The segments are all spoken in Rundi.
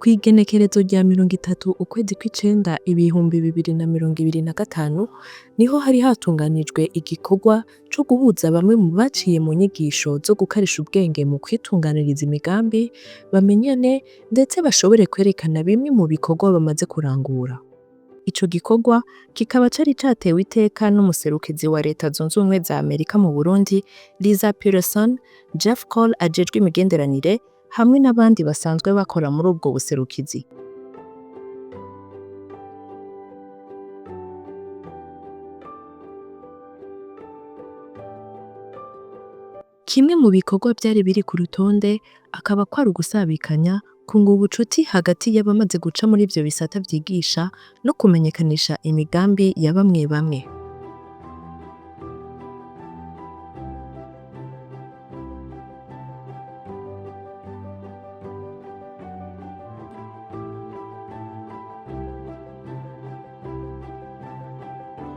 Kw'igenekerezo rya 30 ukwezi kw'icenda 2025 niho hari hatunganijwe igikorwa co guhuza bamwe mu baciye mu nyigisho zo gukarisha ubwenge mu kwitunganiriza imigambi, bamenyane ndetse bashobore kwerekana bimwe mu bikorwa bamaze kurangura. Ico gikorwa kikaba cari catewe iteka n'umuserukizi wa Leta Zunze Ubumwe za Amerika mu Burundi, Lisa Peterson, Jeff Cole ajejwe imigenderanire, hamwe n'abandi basanzwe bakora muri ubwo buserukizi. Kimwe mu bikorwa vyari biri ku rutonde akaba kwari ugusabikanya, kunga ubucuti hagati y'abamaze guca muri ivyo bisata vyigisha no kumenyekanisha imigambi ya bamwe bamwe.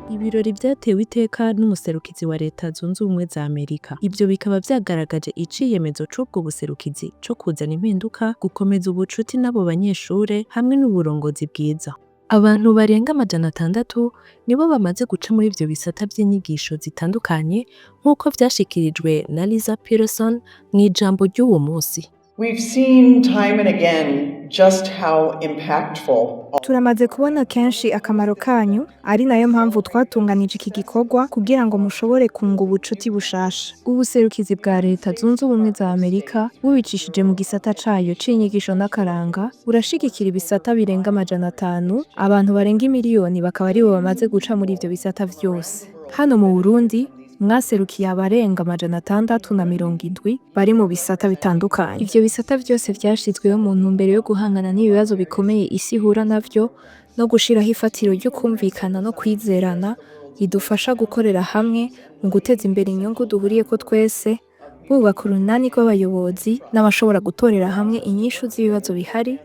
Ibirori vyatewe iteka n'umuserukizi wa Leta Zunze Ubumwe za Amerika. Ivyo bikaba vyagaragaje iciyemezo c'ubwo buserukizi co kuzana impinduka, gukomeza ubucuti n'abo banyeshure hamwe n'uburongozi bwiza. Abantu barenga 600 nibo bamaze guca muri ivyo bisata vy'inyigisho zitandukanye nk'uko vyashikirijwe na Lisa Peterson mw'ijambo ry'uwo musi. We've seen time and again just how impactful Turamaze kubona kenshi akamaro kanyu, ari nayo mpamvu twatunganije iki gikorwa kugira ngo mushobore kunga ubucuti bushasha. Ubuserukizi bwa Leta Zunze Ubumwe za Amerika bubicishije mu gisata cayo c'inyigisho n'akaranga, burashigikira ibisata birenga 500, abantu barenga imiliyoni bakaba aribo bamaze guca muri ivyo bisata vyose. Hano mu Burundi, mwaserukiye abarenga 670 bari mu bisata bitandukanye. Ivyo bisata vyose vyashizweho mu ntumbero yo guhangana n'ibibazo bikomeye isi ihura navyo, no gushiraho ifatiro ryo kumvikana no kwizerana, ridufasha gukorera hamwe mu guteza imbere inyungu duhuriyeko twese, bubaka urunani rw'abayobozi n'abashobora gutorera hamwe inyishu z'ibibazo bihari,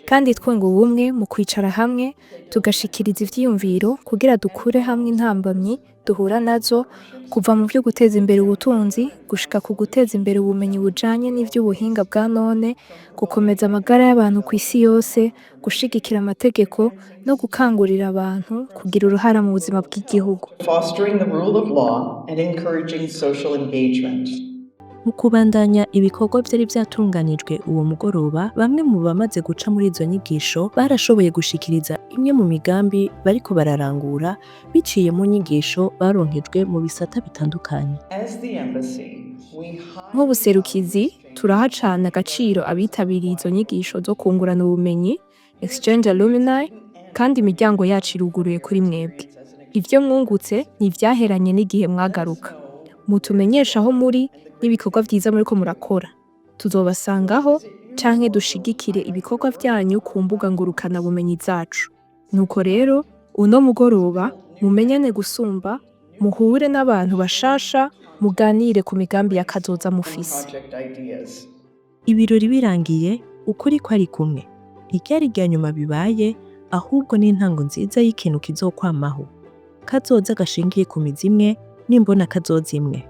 kandi twunga ubumwe mu kwicara hamwe tugashikiriza ivyiyumviro kugira dukure hamwe intambamyi duhura nazo, kuva mu vyo guteza imbere ubutunzi gushika ku guteza imbere ubumenyi bujanye n'ivy'ubuhinga bwa none, gukomeza amagara y'abantu kw'isi yose, gushigikira amategeko no gukangurira abantu kugira uruhara mu buzima bw'igihugu. fostering the rule of law and encouraging social engagement. Mu kubandanya ibikorwa vyari vyatunganijwe uwo mugoroba, bamwe mu bamaze guca muri izo nyigisho barashoboye gushikiriza imwe mu migambi bariko bararangura biciye mu nyigisho baronkejwe mu bisata bitandukanye. As the embassy, we Nk'ubuserukizi, turaha cane agaciro abitabiriye izo nyigisho zo kungurana ubumenyi, Exchange Alumni, kandi imiryango yacu iruguruye kuri mwebwe. Ivyo mwungutse ntivyaheranye n'igihe mwagaruka. Mutumenyeshe aho muri n'ibikorwa vyiza muriko murakora. Tuzobasangaho canke dushigikire ibikorwa vyanyu ku mbuga ngurukana bumenyi zacu. Nuko rero, uno mugoroba mumenyane gusumba, muhure n'abantu bashasha, muganire ku migambi ya kazoza mufise. project ideas. Ibirori birangiye, ukuri kwari kumwe. Ntiryari irya nyuma bibaye, ahubwo ni intango nziza y'ikintu kizokwamaho. Kazoza gashingiye ku mizi imwe n'imbona kazoza imwe.